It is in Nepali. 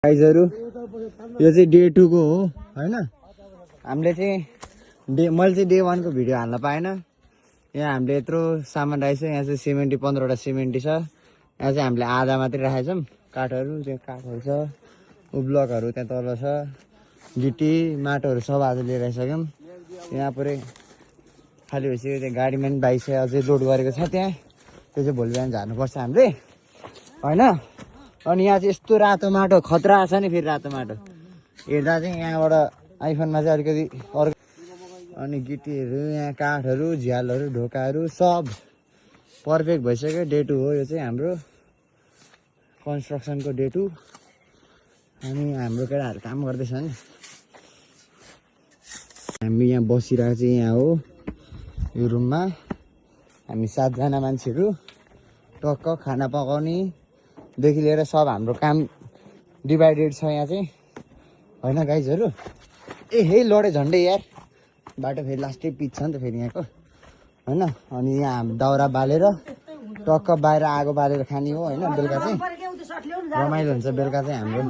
गाइजहरु यो चाहिँ डे 2 को हो हैन। हामीले चाहिँ मैले चाहिँ डे 1 को भिडियो हाल्न पाएन। यहाँ हामीले यत्रो सामान राखेछ। यहाँ चाहिँ सिमेन्टी 15 वटा सिमेन्टी छ। यहाँ चाहिँ हामीले आधा मात्रै राखेछौँ। काठहरु त्यहाँ काठहरु छ, ब्लकहरु त्यहाँ तल छ, गिटी माटोहरु सब आज लिएर आइसक्यौँ। यहाँ पुरै खाली भइसक्यो। त्यहाँ गाडीमा पनि बाइक चाहिँ अझै लोड गरेको छ त्यहाँ। त्यो चाहिँ भोलि बिहान झार्नुपर्छ हामीले हैन। अनि यहाँ चाहिँ यस्तो रातो माटो खतरा छ नि। फेरि रातो माटो हेर्दा चाहिँ यहाँबाट आइफोनमा चाहिँ अलिकति अर्को। अनि गिटीहरू यहाँ काठहरू झ्यालहरू ढोकाहरू सब पर्फेक्ट भइसक्यो। डे 2 हो यो चाहिँ हाम्रो कन्स्ट्रक्सनको डे 2। अनि हाम्रो केटाहरू काम गर्दैछ नि। हामी यहाँ बसिरहेको चाहिँ यहाँ हो यो रुममा। हामी 7 जना मान्छेहरू टक्क खाना पकाउनेदेखि लिएर सब हाम्रो काम डिभाइडेड छ यहाँ चाहिँ हैन गाइजहरु। ए हे लडे झन्डै यार। बाटो फेरि लास्टै पिच छ नि त फेरि यहाँको हैन। अनि यहाँ हामी दाउरा बालेर टक्क बाहिर आगो बालेर खाने हो हैन। बेलुका चाहिँ रमाइलो हुन्छ। बेलुका चाहिँ हाम्रो